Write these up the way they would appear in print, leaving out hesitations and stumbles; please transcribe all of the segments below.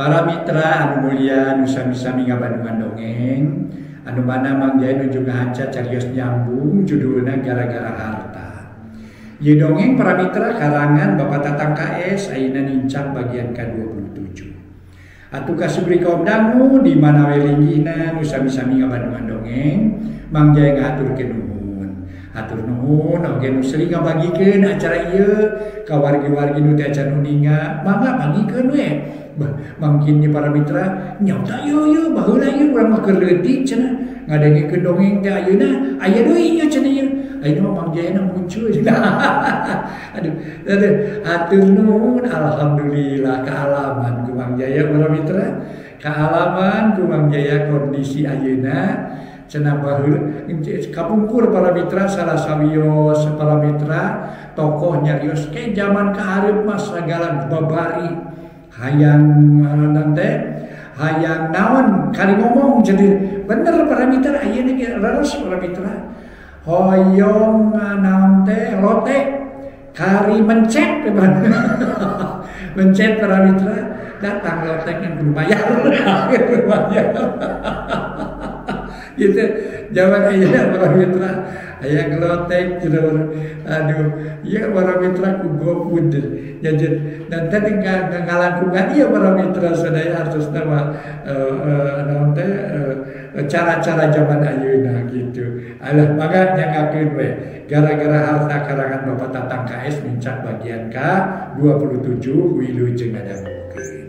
Para mitra anu mulia nu sami-sami ngabandungan dongeng anu mana Mang Jaya nuju ngahanca carios nyambung judulna gara-gara harta. Ieu dongeng para mitra karangan Bapak Tatang KS ayeuna nincak bagian ka-27. Atuh kasubri kaum dangu di mana we linggihna nu sami-sami ngabandungan dongeng Mang Jaya ngahaturkeun nuhun. Hatur nuhun oge nu sering ngabagikeun acara ieu ka wargi-wargi nu teu acan uninga mangga bagikeun we. Mangkin para mitra nyauta ieu ieu baheula ieu urang mah keur leutik cenah ngadengkeun dongeng teh ayeuna aya deui ieu cenah ieu ayeuna mah Mang Jaya muncul cenah. Aduh aduh hatur nuhun alhamdulillah kaalaman ku Mang Jaya para mitra kaalaman ku Mang Jaya kondisi ayeuna cenah baheula kapungkur para mitra salah sawios para mitra tokoh nyarios ke zaman kahareup mah sagala babari hayang nanti hayang naon kali ngomong jadi bener para mitra ayeuna ge leres para mitra hoyong naon teh lote kari mencet mencet para mitra datang lotek yang kudu bayar kudu bayar gitu zaman ayeuna para mitra aya glotek gitu aduh ieu para mitra ku GoFood jajan dan tadi ngalangkungan ieu para mitra sadaya hartosna mah naon teh cara-cara zaman ayeuna gitu. Alah mangga nyangakeun we gara-gara harta karangan Bapak Tatang KS nincak bagian ka-27 wilujeng ngadangukeun.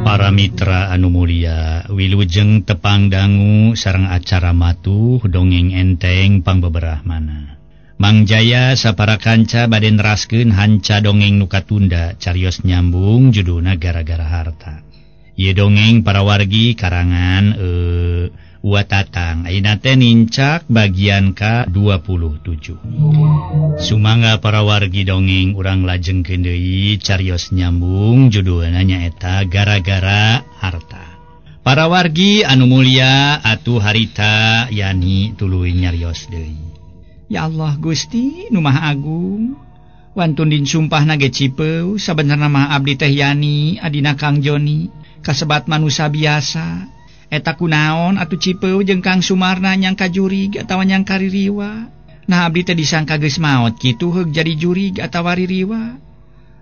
Para mitra anu mulia wilujeng tepang dangu sareng acara matuh dongeng enteng pangbeberahmana. Mang Jaya sapara kanca bade neraskeun hanca dongeng nu katunda carios nyambung judulna gara-gara harta. Ieu dongeng para wargi karangan Wa Tatang ayeuna teh nincak bagian ka-27. Sumangga para wargi dongeng urang lajengkeun deui carios nyambung judulna nyaeta gara-gara harta. Para wargi anu mulia atuh harita Yani tuluy nyarios deui. Ya Allah Gusti nu Maha Agung wantun din sumpahna ge cipeu sabenerna mah abdi teh Yani adina Kang Joni kasebat manusa biasa. Eta kunaon atuh cipeu jeung Kang Sumarna nyangka jurig atawa nyangka ririwa. Nah abdi teh disangka geus maot kitu heug jadi jurig atawa ririwa.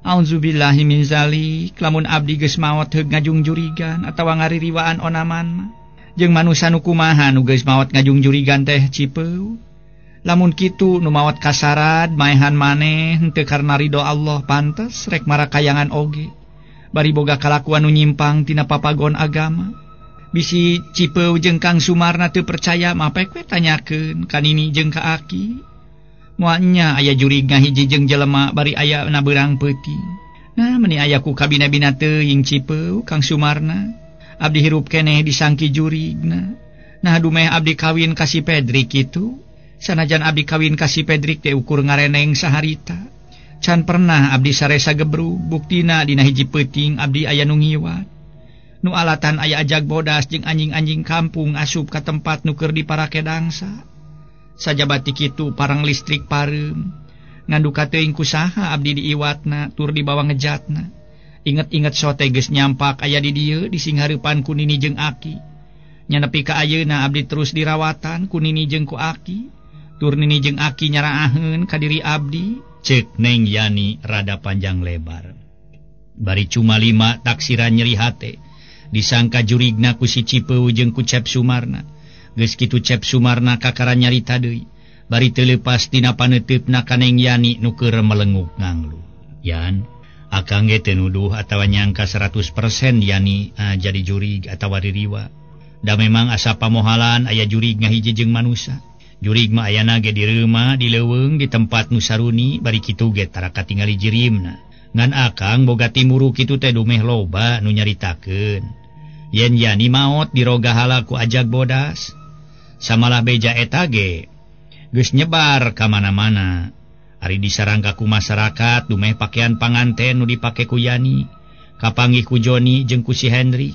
Auzubillahi min zalik lamun abdi geus maot heug ngajung-jurigan atawa ngaririwaan onaman mah. Jeung manusa nu kumaha nu geus maot ngajung-jurigan teh cipeu. Lamun kitu nu maot kasarad maehan maneh henteu karena ridho Allah pantes rek marakayangan oge. Bari boga kalakuan nu nyimpang tina papagon agama. Bisi cipeu jeung Kang Sumarna teu percaya mah pek we tanyakeun ka nini jeung ka aki. Moal nya aya jurig ngahiji jeung jelema bari aya na beurang peuting. Nah meuni aya ku kabina-bina teuing cipeu Kang Sumarna. Abdi hirup keneh disangki jurigna. Nah dumeh abdi kawin ka si Pedrik kitu. Sanajan abdi kawin ka si Pedrik teh ukur ngareneng saharita. Can pernah abdi saresa gebrug buktina dina hiji peuting abdi aya nu ngiwat. Nu alatan aya ajag bodas jeung anjing-anjing kampung asup ka tempat nu keur diparake dangsa. Sajabati kitu parang listrik pareum. Nganduka teuing ku saha abdi diiwatna tur dibawa ngejatna. Inget-inget sote geus nyampak aya di dieu disinghareupan ku nini jeung aki. Nya nepi ka ayeuna abdi terus dirawatan ku nini jeung ku aki. Tur nini jeung aki nyaraaheun ka diri abdi. Ceuk Neng Yani rada panjang lebar. Bari cuma lima taksiran nyeri hate. Disangka jurigna ku si Cipeu jeung ku Cep Sumarna. Geus kitu Cep Sumarna kakara nyarita deui. Bari teu leupas tina paneuteup-na ka Neng Yani nu keur melenguk nganglu. Yan, akang ge teu nuduh atawa nyangka 100% Yani jadi jurig atawa ririwa. Da memang asa pamohalan aya jurig ngahiji jeung manusa. Jurig mah ayana ge di reuma, di leuweung, di tempat nu saruni, bari kitu ge tara katingali jirimna. Ngan akang boga timuru kitu teh dumeh loba nu nyaritakeun. Yen Yani maot dirogahala ku ajag bodas. Samalah beja eta ge geus nyebar ka mana-mana. Ari disarangka ku masyarakat dumeh pakaian panganten nu dipake ku Yani, kapanggih ku Joni jeung ku si Henry.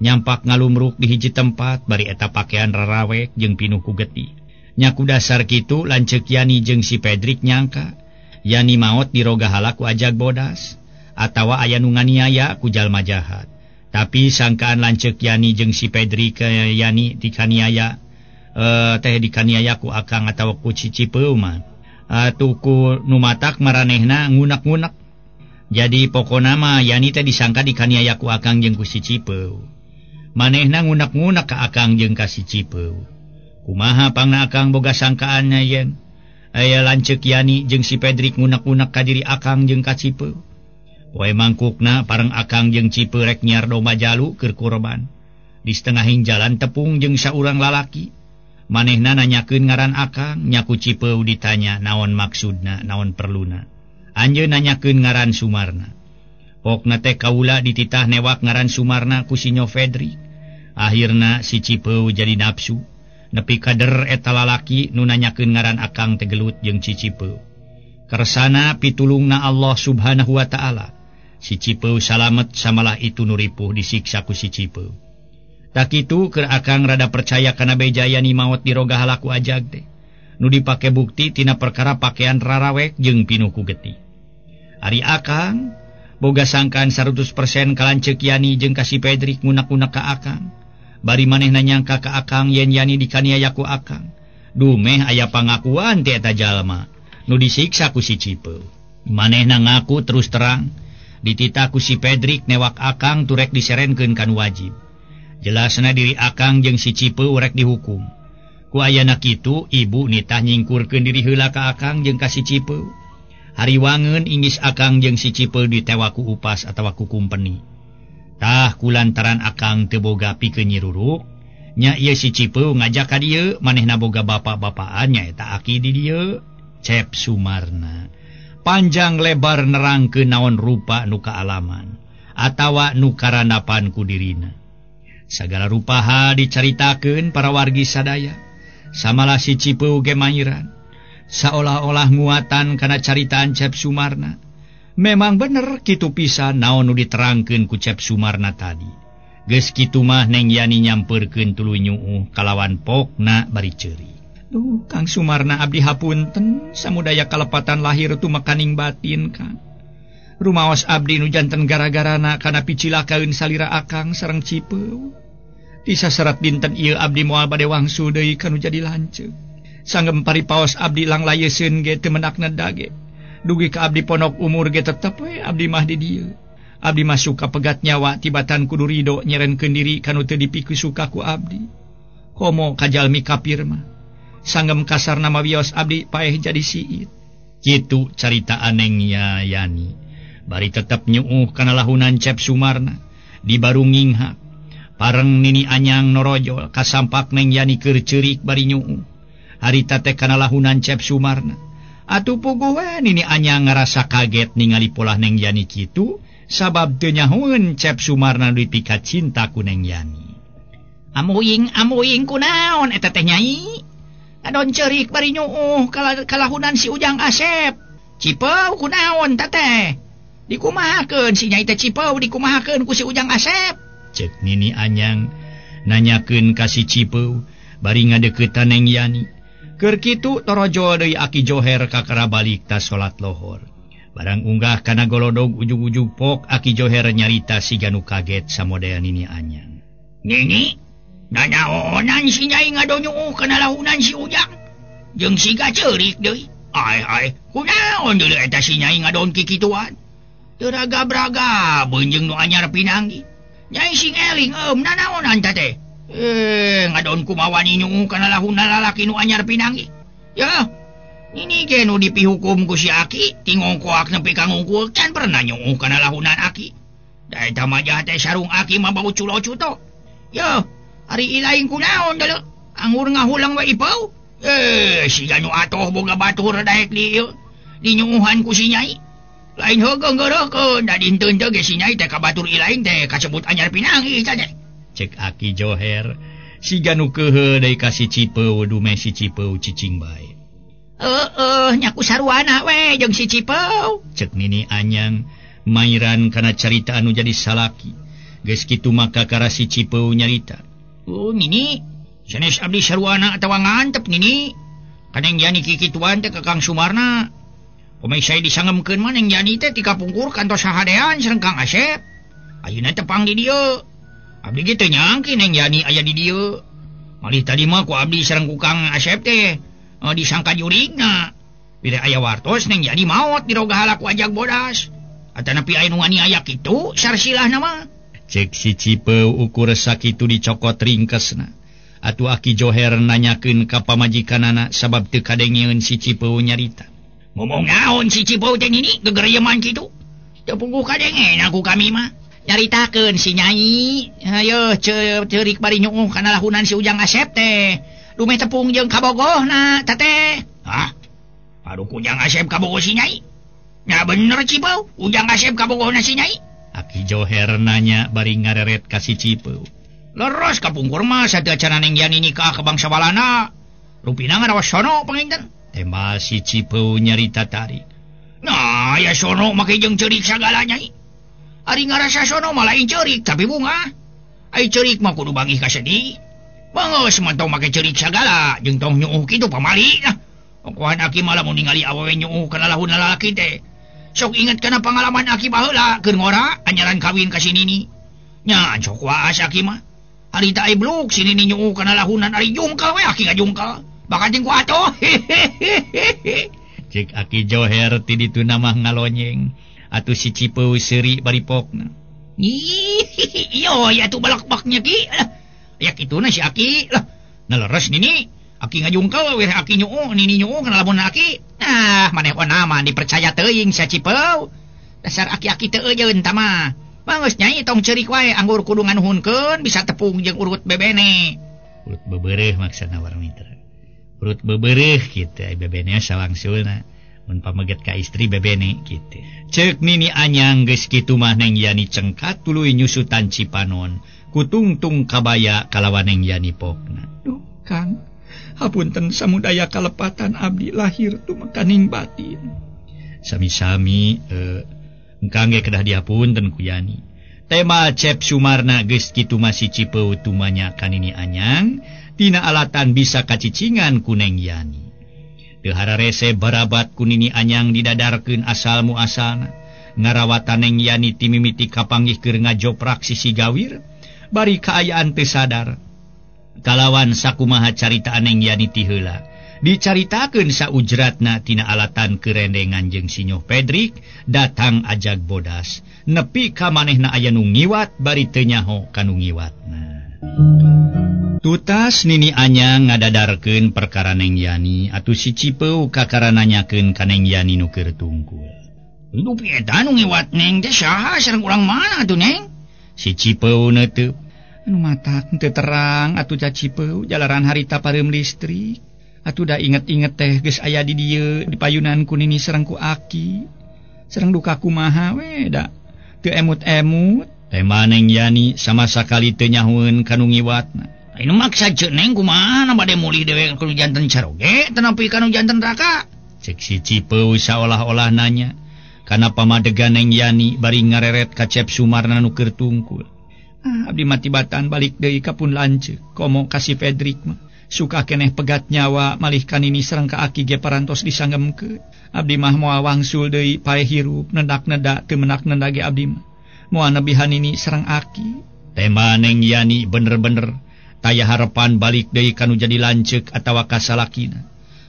Nyampak ngalumruk di hiji tempat bari eta pakaian rarawek jeung pinuh ku getih. Nyaku dasar kitu lanceuk Yani jeung si Pedrik nyangka Yani maot dirogahala ku ajag bodas atawa aya nu nganiaya ku jalma jahat. Tapi sangkaan lanceuk Yani jeung si Pedrik Yani dikaniaya teh dikaniaya ku akang atawa ku Cicipeu mah. Tuku nu matak maranehna ngunak-ngunak. Jadi pokona mah Yani teh disangka dikaniaya ku akang jeung ku si Cipeu. Manehna ngunak-ngunak ka akang jeung ka si Cipeu. Kumaha pangna akang boga sangkaannya yen aya lanceuk Yani jeung si Pedrik ngunak-ngunak ka diri akang jeung ka Cipeu. Poe mangkukna pareng akang jeung Cipeu rek nyiar domba jalu keur kurban. Di setengahing jalan tepung jeung saurang lalaki. Manehna nanyakeun ngaran akang, nyaku Cipeu ditanya naon maksudna, naon perluna. Anjeun nanyakeun ngaran Sumarna. Pokna teh kaula dititah newak ngaran Sumarna ku Sinyo Fedri. Akhirna si Cipeu jadi nafsu. Nepi kader eta lalaki nu nanyakeun ngaran akang teh gelut jeung si Cipeu. Kersana pitulungna Allah Subhanahu wa taala. Si Cipeu salamet samalah itu nu ripuh disiksa ku si Cipeu. Tak kitu keur akang rada percaya kana beja Yani maot dirogahala ku ajag teh. Nu dipake bukti tina perkara pakaian rarawek jeung pinuh ku getih. Ari akang boga sangkaan 100% ka lanceuk Yani jeung ka si Pedrik ngunak-ngunak ka akang. Bari manehna nyangka ka akang yen Yani dikaniaya ku akang. Dumeh aya pangakuan ti eta jalma nu disiksa ku si Cipeu. Manehna ngaku terus terang dititah ku si Pedrik newak akang turek diserenkeun kan wajib. Jelasna diri akang jeung si Cipeu rek dihukum. Ku ayana kitu ibu nitah nyingkurkeun diri heula ka akang jeung ka si Cipeu. Hari wangeun inggis akang jeung si Cipeu ditewa ku upas atawa ku kumpeni. Tah kulantaran akang teu boga pikeun nyiruruk, nya ieu si Cipeu ngajak ka dieu manehna boga bapak-bapaan nyaeta aki di dieu, Cep Sumarna. Panjang lebar nerangkeun naon rupa nu kaalaman atawa nu karandapan ku dirina. Sagala rupaha dicaritakeun para wargi sadaya. Samalah si Cipeu ge mairan. Saolah-olah nguatan kana caritaan Cep Sumarna. Memang bener kitu pisan naon nu diterangkeun ku Cep Sumarna tadi. Geus kitu mah Neng Yani nyampeurkeun tuluy nyuuh kalawan pokna bari ceurik. Duh, Kang Sumarna abdi hapunten samudaya kalepatan lahir tumekaning batin Kang. Rumaos abdi nu janten gara-garana kana picilakaeun salira akang sareng Cipeu. Di saserat dinten ieu abdi moal bade wangsul deui kanu jadi lanceuk. Sanggem paripaos abdi langlayeseun ge teu menakna dage. Dugi ka abdi ponok umur ge tetep we abdi mah di dieu. Abdi mah suka pegat nyawa tibatan kudu rido nyerenkeun diri kanu teu dipikusuka ku abdi. Komo ka jalmi kafir mah. Sanggem kasarna mah wios abdi paeh jadi siit. Kitu carita Neng Yani. Bari tetep nyuuh kana lahunan Cep Sumarna di barunging hak. Pareng Nini Anyang norojol kasampak Neng Yani keur ceurik bari nyuuh. Harita teh kana lahunan Cep Sumarna. Atuh puguh we Nini Anyang ngarasa kaget ningali polah Neng Yani kitu sabab teu nyahoeun Cep Sumarna dipika cinta ku Neng Yani. Amuing amuing kunaon eta teh Nyai? Adon ceurik bari nyuuh kalahunan si Ujang Asep. Cipeu kunaon ta teh? Dikumahakeun si Nyai teh Cipeu dikumahakeun ku si Ujang Asep. Cek Nini Anyang nanyakeun ka si Cipeu bari ngadeuketan Neng Yani. Keur kitu torojol deui Aki Joher kakara balik ta salat lohor. Barang unggah kana golodog ujug-ujug pok Aki Joher nyarita siga nu kaget samodea Nini Anyang. Nini, nanaonan si Nyai ngadonyuuh kana lahunan si Ujang. Jeung siga ceurik deui. Ai ai, kunaon deui eta si Nyai ngadon kikituan? Teu raga-braga beunjeung nu anyar pinanggi. Nyai sing eling nanaonan ta teh? Ngadon kumawani nyuuh kana lahuna lalaki nu anyar pinanggi. Ya, nini ge nu dipihukum ku si Aki, tingongkoak nepi ka ngungkul can pernah nyuuh kana lahunan Aki. Da eta mah teh sarung Aki mah bau culo-cuto. Ya, ari ilaing kunaon deuleu? Anggur ngahulang we ipeu. Siga nu atoh boga batur daek di ieu. Dinyuuhan ku si Nyai. Lain heugeung geureukeun da dinteun teh ge si Nyai teh ka batur ilaing teh kasebut anyar pinanggi teh. Cek Aki Joher siga nu kehe deui ka si Cipeu dumeh si Cipeu cicing bae. Heueuh nya ku saruana we jeung si Cipeu. Cek Nini Anyang mairan kana carita anu jadi salaki. Geus kitu maka kara si Cipeu nyarita. Oh Nini, sanes abdi saruana atawa ngantep Nini. Ka Neng Yani kikituan teh ka Kang Sumarna. Pamai saya disangemkeun mah Neng Yani teh ti kapungkur kantos sahadean sareng Kang Asep. Ayeuna tepang di dieu. Abdi ge teu nyangki Neng Yani aya di dieu. Malih tadi mah ku abdi sareng ku Kang Asep teh disangka jurigna. Bila aya wartos Neng Yani maot diroga ku ajag bodas. Atanapi aya nu wani aya kitu sarsilahna mah. Cek si Cipeu ukur sakitu dicokot ringkesna. Atuh Aki Joher nanyakeun ka pamajikanana sabab teu kadengeun si Cipeu nyarita. Ngomong naon si Cipeu teh nini gegerieman kitu? Teu puguh kadengen aku kami mah. Nyaritakeun si Nyai, hayo ceurik bari nyuuh kana lahunan si Ujang Asep teh. Dumeh tepung jeung kabogohna teh teh. Hah? Aduh Ujang Asep kabogoh si Nyai. Nya bener Cipeu, Ujang Asep kabogohna si Nyai. Aki Joher nanya bari ngareret ka si Cipeu. Leros kapungkur mah sateuacan Neng Yani nikah ka bangsa Walanda. Rupina ngarawas sono panginten. Tema si Cipeu nyarita tarik. Nah, ya sono make jeung ceurik sagala Nyai. Ari ngarasa sono mah lain ceurik tapi bunga. Ai ceurik mah kudu bangih ka sedih. Bangeus mah tong make ceurik sagala jeung tong nyuuh kitu pamali lah. Ongkohan aki mah lamun ningali awewe nyuuh kana lahun lalaki teh. Sok inget kana pangalaman aki baheula keur ngora anyaran kawin ka si Nini. Nya sok waas aki mah. Harita ai bluk si Nini nyuuh kana lahunan ari jungkel we aki ngajungkel. Bakal jeung ku atuh. Cek Aki Joher ti ditu mah ngalonyeng. Atuh si Cipeu seuri bari pokna. Ih, iyo ya atuh balak-baknya ki. Ya kituna si Aki lah. Nah leres Nini. Aki ngajungkel we aki nyuuh, Nini nyuuh kana lamun aki. Ah, maneh ona mah dipercaya teuing sia Cipeu. Dasar aki-aki teu eujeun tah mah. Bangeus Nyai tong ceurik wae anggur kudu nganuhunkeun bisa tepung jeung urut bebene. Urut bebereuh maksudna warang mitra. Urut bebereuh kitu ai bebene sawangsulna. Mun pameget ka istri bebene kitu. Ceuk Nini Anyang geus kitu mah Neng Yani cengkat tuluy nyusutan Cipanon. Kutungtung kabaya kalawan Neng Yani pokna. Duh, Kang. Hapunten samudaya kalepatan abdi lahir tumekaning batin. Sami-sami engkang ge kedah dihapunten ku Yani. Tema Cep Sumarna geus kitu mah si Cipeu tumanya ka Nini Anyang tina alatan bisa kacicingan ku Neng Yani. Teu hararese barabat ku Nini Anyang didadarkeun asal muasalna. Ngarawatan Neng Yani ti mimiti kapanggih keur ngajoprak sisi gawir bari kaayaan teu sadar. Kalawan sakumaha caritaan Neng Yani ti heula. Dicaritakeun saujratna tina alatan kerendengan jeung Sinyoh Pedrik datang ajag bodas. Nepi ka manehna aya nu ngiwat bari teu nyaho ka nu ngiwatna. Tutas Nini Anyang ngadadarkeun perkara Neng Yani atuh si Cipeu kakara nanyakeun ka Neng Yani nu keur tungkul. Duh eta nu ngiwat Neng teh saha sareng urang mana atuh Neng? Si Cipeu neuteub. Anu matak teu terang atuh ca Cipeu jalaran harita pareum listrik. Atuh da inget-inget teh geus aya di dieu di payunan ku Nini sareng ku Aki. Sareng duka kumaha we da teu emut-emut. Tema Neng Yani sama sakali teu nyahoeun ka nu ngiwatna. Anu maksa ceuk Neng kumaha na bade mulih dewe ku janten caroge teu nepi ka nu janten raka. Cek si Cipeu saolah-olah nanya kana pamadegan Neng Yani bari ngareret ka Cep Sumarna nu keur tungkul. Ah, abdi mah tibatan balik deui ka pun lanceuk komo ka si Pedrik mah. Suka keneh pegat nyawa malih ka Nini sareng ka Aki ge parantos disangemkeun. Abdi mah moal wangsul deui paeh hirup nendak-nendak teu menak nendak ge abdi mah. Moal nebihan Nini sareng Aki. Tema Neng Yani bener-bener taya harepan balik deui ka nu jadi lanceuk atawa ka salakina.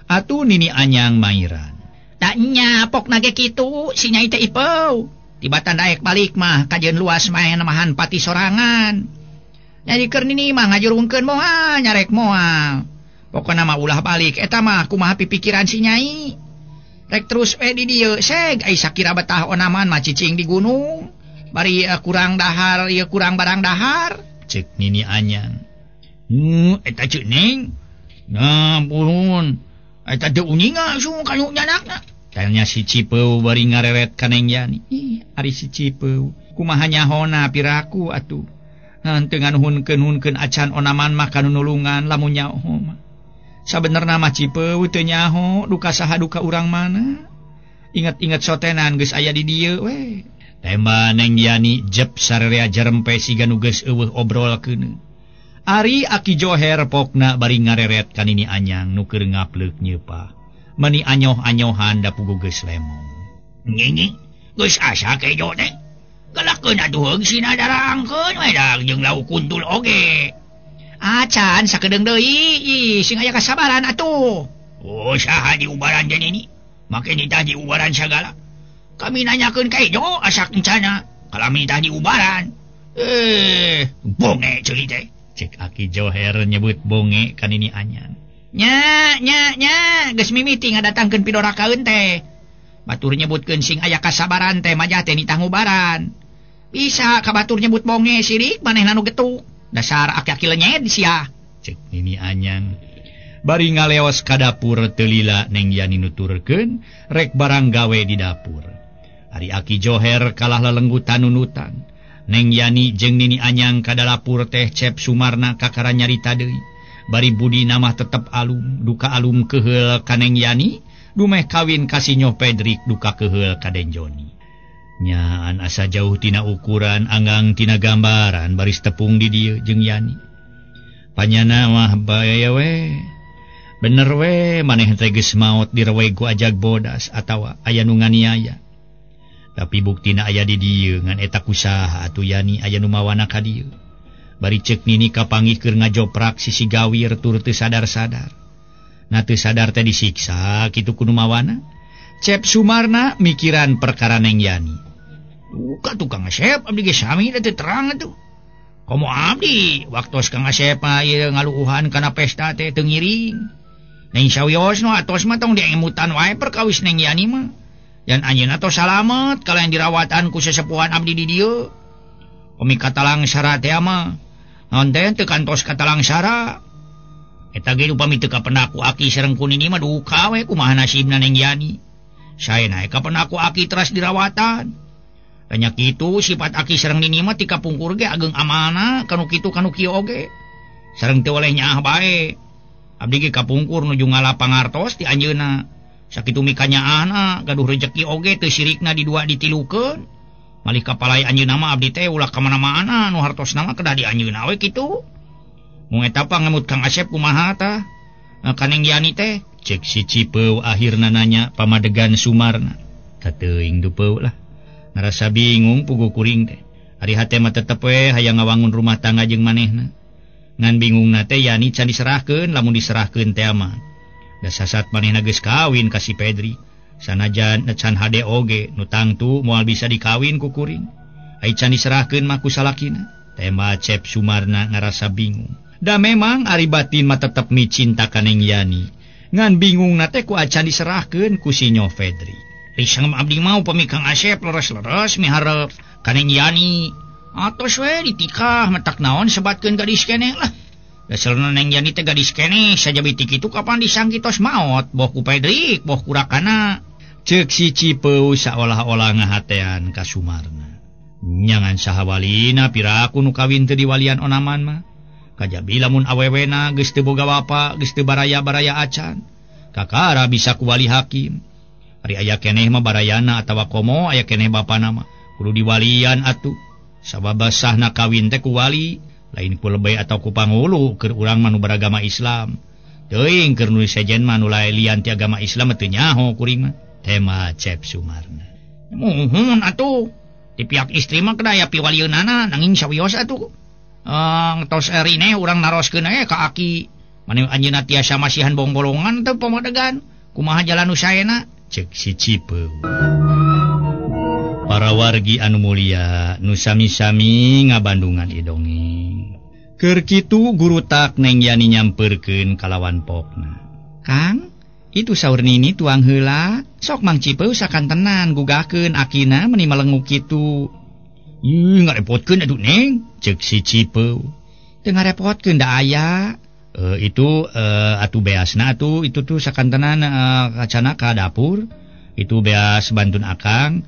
Atuh Nini Anyang mairan. Da nya pokna ge kitu si Nyai teh Ipeu. Tibatan daek balik mah kajeun luas maen nemahan pati sorangan. Nyai keur Nini mah ngajurungkeun moal nyarek moal. Pokona mah ulah balik eta mah kumaha pipikiran si Nyai. Rek terus we di dieu seg ai sakira betah onaman mah cicing di gunung. Bari kurang dahar ieu kurang barang dahar. Cek Nini Anyang. Eta ceuk Neng. Nah, purun. Eta teu uninga sung ka nu nyanakna. Tanya si Cipeu bari ngareret ka Neng Yani. Ih, ari si Cipeu kumaha nyahona piraku atuh. Henteu nganuhunkeun-hunkeun acan onaman mah ka nu nulungan lamun nyaho mah. Sabenerna mah Cipeu teu nyaho duka saha duka urang mana. Inget-inget sotenan geus aya di dieu we. Tema Neng Yani jep sarerea jarempe siga nu geus eueuh obrolkeun. Ari Aki Joher pokna bari ngareret ka Nini Anyang nu keur ngapleuk nyeupah. Meni anyoh-anyohan da puguh geus lemong. Nini, geus asa kejo teh. Galakeun atuh heug sina darangkeun we da jeung lauk kuntul oge. Acan sakedeung deui, ih sing aya kasabaran atuh. Oh, saha diubaran teh Nini? Make nitah diubaran sagala. Kami nanyakeun ka Ejo asak encana, kalami tah diubaran. Bonge ceuli teh. Cek Aki Joher nyebut bonge ka Nini Anyang. Nya nya nya geus mimiti ngadatangkeun pidorakaeun teh. Batur nyebutkeun sing aya kasabaran teh majah teh nitah ngubaran. Bisa ka batur nyebut bonge sirik manehna nu getuk. Dasar aki-aki lenyed sia. Cek Nini Anyang. Bari ngaleos ka dapur teu lila Neng Yani nuturkeun rek barang gawe di dapur. Ari Aki Joher kalah lelenggutan nunutan. Neng Yani jeung Nini Anyang ka dapur teh Cep Sumarna kakara nyarita deui. Bari budi namah tetep alum, duka alum keheul ka Neng Yani, dumeh kawin ka Sinyo Pedrik duka keheul ka Den Joni. Nyaan asa jauh tina ukuran anggang tina gambaran baris tepung di dieu jeung Yani. Panyana mah bae we. Bener we maneh teh geus maot direweg ku ajag bodas atawa aya nu nganiaya. Tapi buktina aya di dieu ngan eta kusaha atuh Yani aya nu mawana ka dieu. Bari ceuk Nini kapanggih keur ngajoprak sisi gawir tur teu sadar-sadar. Na teu sadar teh disiksa kitu ku nu mawana. Cep Sumarna mikiran perkara Neng Yani. Duka tukang Asep abdi ge sami da teu terang atuh. Komo abdi waktos Kang Asep mah ieu ngaluuhan kana pesta teh teu ngiring. Neng sawiosna atos mah tong diemutan wae perkawis Neng Yani mah. Yan anjeunna tos salamet kalayan dirawatan ku sesepuhan abdi di dieu. Pami katalang sara teh mah naon teh teu kantos katalang sara. Eta ge upami teu kapendak ku aki sareng ku Nini mah duka we kumaha nasibna Neng Yani. Saena kapendak ku aki teras dirawatan. Tanya kitu sifat aki sareng Nini mah ti kapungkur ge ageng amanah kanu kitu kanu kieu oge. Sareng teu oleh nyaah bae. Abdi ge kapungkur nuju ngala pangartos ti anjeunna. Sakitu mikanyaahna gaduh rejeki oge teu sirikna di dua ditilukeun. Malih kapalai anjeunna mah abdi teh ulah ka mana-mana nu hartosna mah kedah di anjeunna we kitu. Mung eta pangemut Kang Asep kumaha tah? Ka Neng Yani teh cek si Cipeu akhirna nanya pamadegan Sumarna. Kateuing dupeu lah. Ngarasa bingung puguh kuring teh. Ari hate mah tetep we hayang ngawangun rumah tangga jeung manehna. Ngan bingungna teh Yani can diserahkeun lamun diserahkeun teh mah. Da sasat manehna geus kawin ka si Pedri. Sanajan can hade oge nu tangtu moal bisa dikawin ku kuring. Ai can diserahkeun mah ku salakina. Tema Cep Sumarna ngarasa bingung. Da memang ari batin mah tetep micinta ka Neng Yani. Ngan bingungna teh ku acan diserahkeun ku Sinyo Fedri. Risang abdi mah upami Kang Asep leres-leres miharep ka Neng Yani. Atos we ditikah metak naon sebatkeun gadis keneh lah. Dasarna Neng Yani teh gadis keneh sajabi ti kitu kapan disangki tos maot boh ku Pedrik boh ku rakana. Ceuk si Cipeu saolah-olah ngahatean ka Sumarna. Nyangan saha walina piraku nu kawin teu diwalian onaman mah. Kajabi lamun awewena geus teu boga bapa geus teu baraya-baraya acan. Kakara bisa ku wali hakim. Ari aya keneh mah barayana atawa komo aya keneh bapana mah kudu diwalian atuh. Sabab sahna kawin teh ku wali, lain ku lebay atau ku pangulu keur urang mah nu beragama Islam. Teuing keur nu sejen mah nu lian ti agama Islam teu nyaho kuring mah. Tema Cep Sumarna. Muhun atuh. Di pihak istri mah kedah aya piwalieunana nanging sawios atuh. Tos erine urang naroskeun we ka aki. Mane anjeunna tiasa masihan bonggolongan teu pamadegan. Kumaha jalan nu saena? Cek si Cipeu. Para wargi anu mulia nu sami-sami ngabandungan idongeng. Keur kitu gurutak Neng Yani nyamperkeun kalawan pokna. Kang, itu saur Nini tuang heula, sok Mang Cipeu sakantenan gugahkeun akina meni melenguk kitu. Ih, ngarepotkeun atuh Neng, cek si Cipeu. Teu ngarepotkeun da aya. Itu atuh beasna atuh itu tuh sakantenan kacana ka dapur. Itu beas bantun akang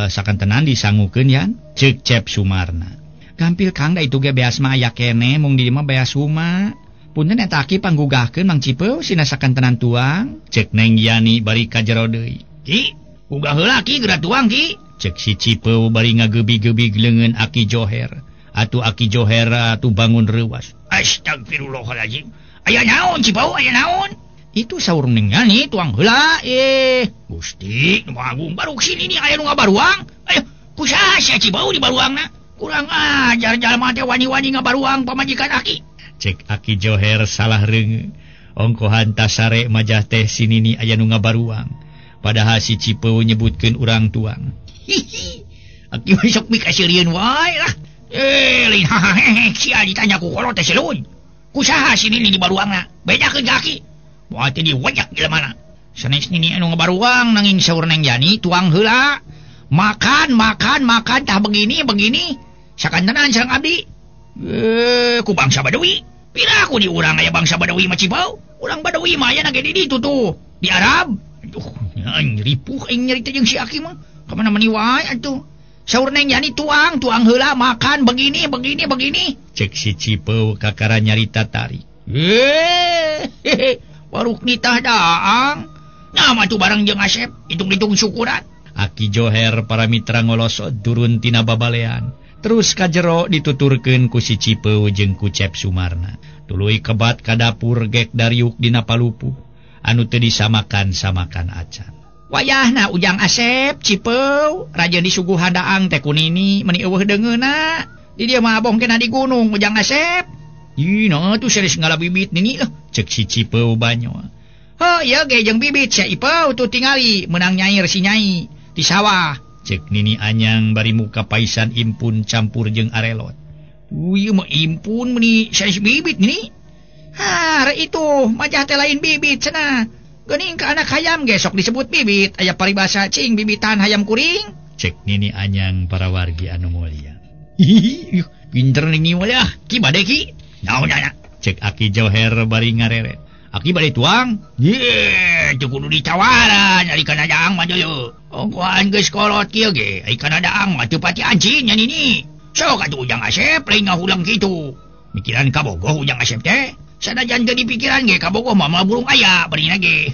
sakantenan disangukeun yan, cek Cep Sumarna. Gampil Kang da itu ge beas mah aya keneh mung di mah beas huma. Punten eta aki panggugahkeun Mang Cipeu sina sakantenan tuang, cek Neng Yani bari ka jero deui. Ki, gugah heula ki geura tuang ki, cek si Cipeu bari ngagebi-gebi leungeun Aki Joher. Atuh Aki Joher atuh bangun reuas. Astagfirullahalazim. Aya naon Cipau, aya naon? Itu saur Neng Yani tuang heula Gusti nu Agung baru sini nih aya nu ngabaruang. Ayo kusaha sia Cipau di baruangna? Kurang ajar jalma teh wani-wani ngabaruang pamajikan Aki. Cek Aki Joher salah reungeun. Ongkohan tasare majah teh si Nini aya nu ngabaruang. Padahal si Cipeu nyebutkeun urang tuang. Hihi. Aki sok mikaseurieun wae lah. Lain hahaha sia ditanya ku kolot teh selun. Kusaha si Nini di baruangna? Bejakeun ka Aki. Moal teh diwajak jelema. Sanes Nini anu ngabaruang nanging saur Neng Yani tuang heula. Makan makan makan tah begini begini. Sakantenan sareng abdi. Ku bangsa Badawi. Pira aku di urang aya bangsa Badawi mah Cipau. Urang Badawi mah aya ge di ditu tuh, di Arab. Aduh, ripuh aing nyarita jeung si Aki mah. Ka mana mani wae atuh. Saur Neng Yani tuang, tuang heula makan begini begini begini. Cek si Cipau kakara nyarita tari. Waruk nitah daang. Nah mah tuh bareng jeung Asep, hitung-hitung syukuran. Aki Joher para mitra ngolosot turun tina babalean. Terus kajero dituturkeun ku si Cipeu jeung ku Cep Sumarna. Tuluy kebat ka dapur gek dariuk dina palupuh anu teu disamakan-samakan acan. Wayahna Ujang Asep Cipeu rajeun disuguhan daang teh ku Nini meuni eueuh deungeunna. Di dieu mah abong kena di gunung Ujang Asep. Ih nah tuh serius ngala bibit Nini lah. Cek si Cipeu banyoa. Heuh ieu ge jeung bibit sia Ipeu tuh tingali meunang nyair si Nyai di sawah. Cek Nini anyang bari muka paisan impun campur jeung arelot. Ieu mah impun meuni sanes bibit Nini. Ha, itu majah teh lain bibit cenah. Geuning ka anak hayam ge sok disebut bibit, aya paribasa cing bibitan hayam kuring. Cek Nini anyang para wargi anu mulia. Hihi, pinter Nini mah ki bade ki. Naon nya? Cek Aki Joher bari ngareret. Aki bade tuang. Ye, teu kudu ditawaran ari kana daang mah deuleu. Ongkohan geus kolot kieu ge, ai kana daang mah teu pati anjing nya Nini. Sok atuh Ujang Asep lain ngahulang kitu. Mikiran kabogoh Ujang Asep teh. Sanajan teu dipikiran ge kabogoh mah moal burung aya barina ge.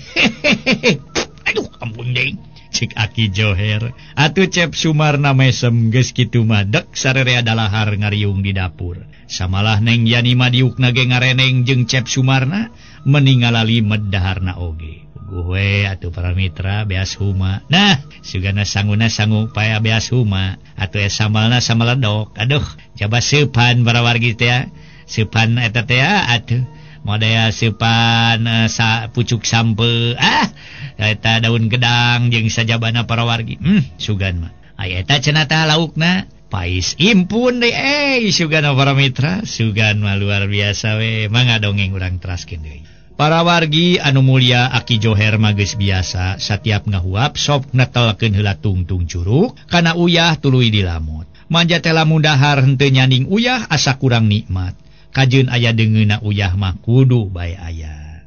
Aduh, ampun deui. Cek Aki Joher. Atuh Cep Sumarna mesem geus kitu mah dek sarerea dalahar ngariung di dapur. Samalah Neng Yani mah diukna ge ngareneng jeung Cep Sumarna meninggal limet daharna oge. Gue atuh para mitra beas huma. Nah, sugana sanguna sangu paya beas huma atuh sambalna samaledok. Aduh, jaba seupan para wargi teh. Seupan eta teh atuh model seupan sa pucuk sampe. Ah, eta daun gedang jeung sajabana para wargi. Sugan mah. Aya eta cenah tah laukna. Pais impun deui sugana para mitra, sugan mah luar biasa we. Mangga dongeng urang teraskeun deui. Para wargi anu mulia Aki Joher mah geus biasa satiap ngahuap sok netelkeun heula tungtung curug kana uyah tuluy dilamut. Manja teh lamun dahar henteu nyanding uyah asa kurang nikmat. Kajeun aya deungeunna uyah mah kudu bae aya.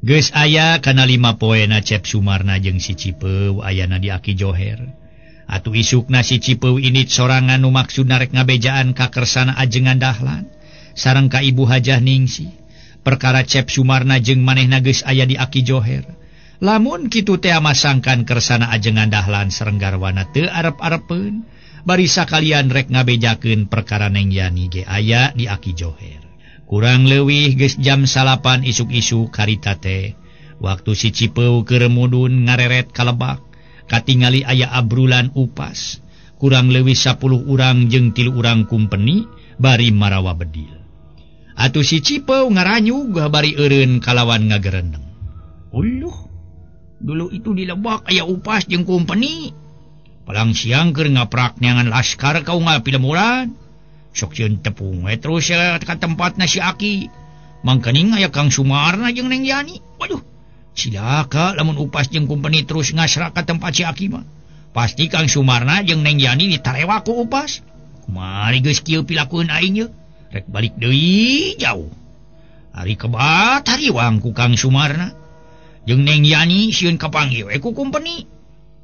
Geus aya kana 5 poena Cep Sumarna jeung si Cipeu ayana di Aki Joher. Atuh isukna si Cipeu init sorangan nu maksudna rek ngabejaan ka kersana ajengan Dahlan sareng ka Ibu Hajah Ningsih. Perkara Cep Sumarna jeung manehna geus aya di Aki Joher. Lamun kitu teh masangkan kersana ajengan Dahlan sareng garwana teu arep-arepeun, bari sakalian rek ngabejakeun perkara Neng Yani ge aya di Aki Joher. Kurang leuwih geus jam 9 isuk-isuk harita teh. Waktu si Cipeu keur mudun ngareret ka lebak, katingali aya abrulan upas. Kurang leuwih 10 urang jeung 3 urang kumpeni bari marawa bedil. Atuh si Cipeu ngaranyug bari eureun kalawan ngagerendeng. Uluh, dulu itu di lebak aya upas jeung kumpeni. Palang siang keur ngaprak neangan laskar ka unggal pilemuran. Sok sieun tepung we terus ka tempatna si Aki. Mangkening aya Kang Sumarna jeung Neng Yani. Waduh, cilaka lamun upas jeung kumpeni terus ngasra ka tempat si Aki mah. Pasti Kang Sumarna jeung Neng Yani ditarewa ku upas. Kumaha geus kieu pilakueun aing ye? Rek balik deui jauh. Ari kebat hariwang ku Kang Sumarna jeung Neng Yani sieun kapanggih we ku kumpeni.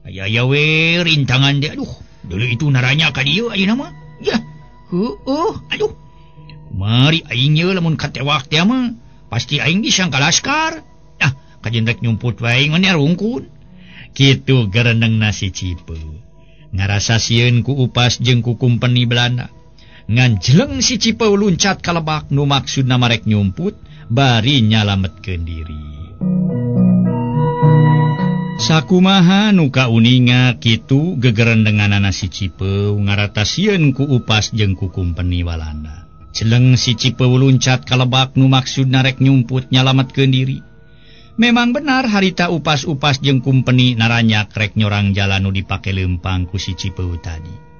Aya aya we rintangan teh aduh, dulu itu naranya ka dieu ayeuna mah. Yah, heueuh, aduh. Mari aing ye lamun katewak teh mah, pasti aing disangka laskar. Ah, kajeun rek nyumput wae ngan rungkun. Kitu gerenengna si Cipeu. Ngarasa sieun ku upas jeung ku kumpeni Belanda. Ngan jeleng si Cipeu luncat ka lebak nu maksudna marek nyumput bari nyalametkeun diri. Sakumaha nu kauninga kitu gegerendenganana si Cipeu ngarata sieun ku Upas jeung ku kumpeni Walanda. Jeleng si Cipeu luncat ka lebak nu maksudna rek nyumput nyalametkeun diri. Memang benar harita upas-upas jeung kumpeni naranyak rek nyorang jalan nu dipake leumpang ku si Cipeu tadi.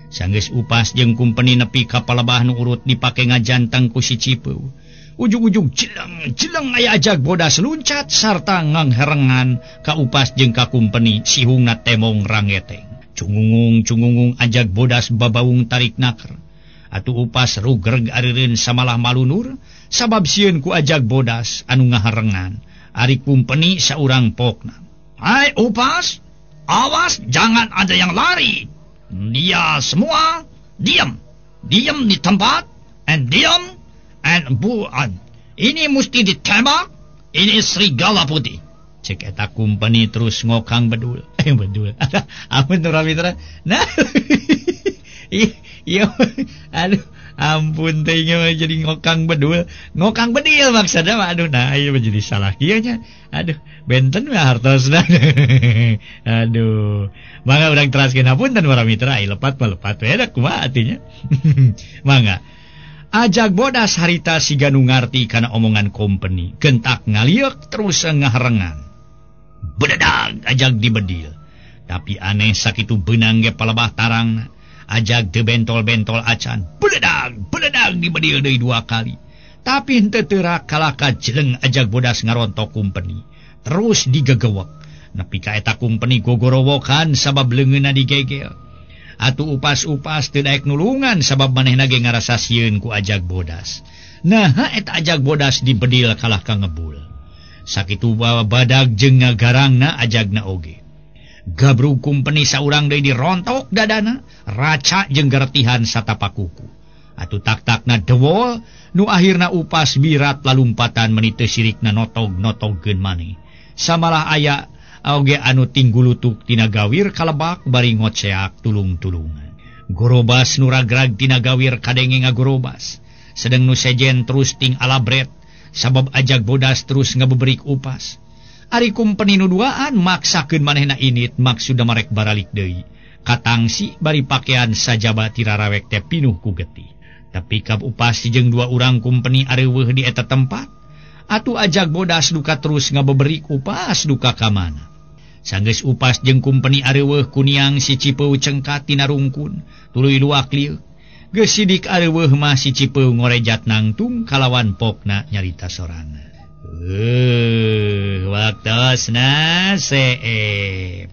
Sanggeus Upas jeung kumpeni nepi ka palebah nu urut dipake ngajanteng ku si Cipeu. Ujug-ujug jeleng-jeleng aya ajag bodas luncat sarta ngangherengan ka Upas jeung ka kumpeni sihungna temong rangeteng. Cungungung-cungungung ajag bodas babaung tarik naker. Atuh Upas rugreg arireun samalah malunur sabab sieun ku ajag bodas anu ngaharengan. Ari kumpeni saurang pokna. Hai Upas, awas jangan ada yang lari. Dia semua diam. Diam di tempat and diam and buan. Ini mesti ditembak. Ini serigala putih. Cek eta kumpeni terus ngokang bedul. Bedul. Ampun para mitra. Nah. Iya, aduh, ampun teh jadi ngokang bedul, ngokang bedil maksudnya mah aduh nah ieu jadi salah kieu nya. Aduh, benten mah hartosna. Aduh, mangga urang teraskeun hapunten para mitra, ai lepat mah lepat we da kumaha artinya. Mangga. Ajag bodas harita siga nu ngarti kana omongan kompeni, gentak ngalieuk terus ngaharengan. Bededag ajag dibedil. Tapi aneh sakitu beunang ge palebah tarangna. Ajag teu bentol-bentol acan. Beledag, beledag dibedil deui dua kali. Tapi henteu teurak kalaka jeleng ajag bodas ngarontok kumpeni. Terus digegewek. Nepi ka eta kumpeni gogorowokan sabab leungeunna digegel. Atuh upas-upas teu daek nulungan sabab manehna ge ngarasa sieun ku ajag bodas. Nah, eta ajag bodas dibedil kalah ka ngebul. Sakitu badag jeung ngagarangna ajagna oge. Gabrug kumpeni saurang deui dirontok dadana, raca jeung geretihan satapakuku. Atuh tak-takna dewol, nu akhirna Upas birat lalumpatan meni teu sirikna notog-notogkeun maneh. Samalah aya oge anu tinggulutuk tina gawir kalebak bari ngoceak tulung-tulungan. Gorobas nu ragrag tina gawir kadenge ngagorobas. Sedeng nu sejen terus ting alabret, sabab ajag bodas terus ngabeberik Upas. Ari kumpeni nu duaan maksakeun manehna init maksudna marek baralik deui. Katangsi bari pakean sajaba tirarawek teh pinuh ku getih. Tapi kap Upas jeung dua urang kumpeni areuweuh di eta tempat. Atuh ajag bodas duka terus ngabeberik Upas duka ka mana. Sanggeus Upas jeung kumpeni areuweuh kuniang si Cipeu cengkat tina rungkun, tuluy luak lieu. Geus sidik areuweuh mah si Cipeu ngorejat nangtung kalawan pokna nyarita sorana. Waktosna seep.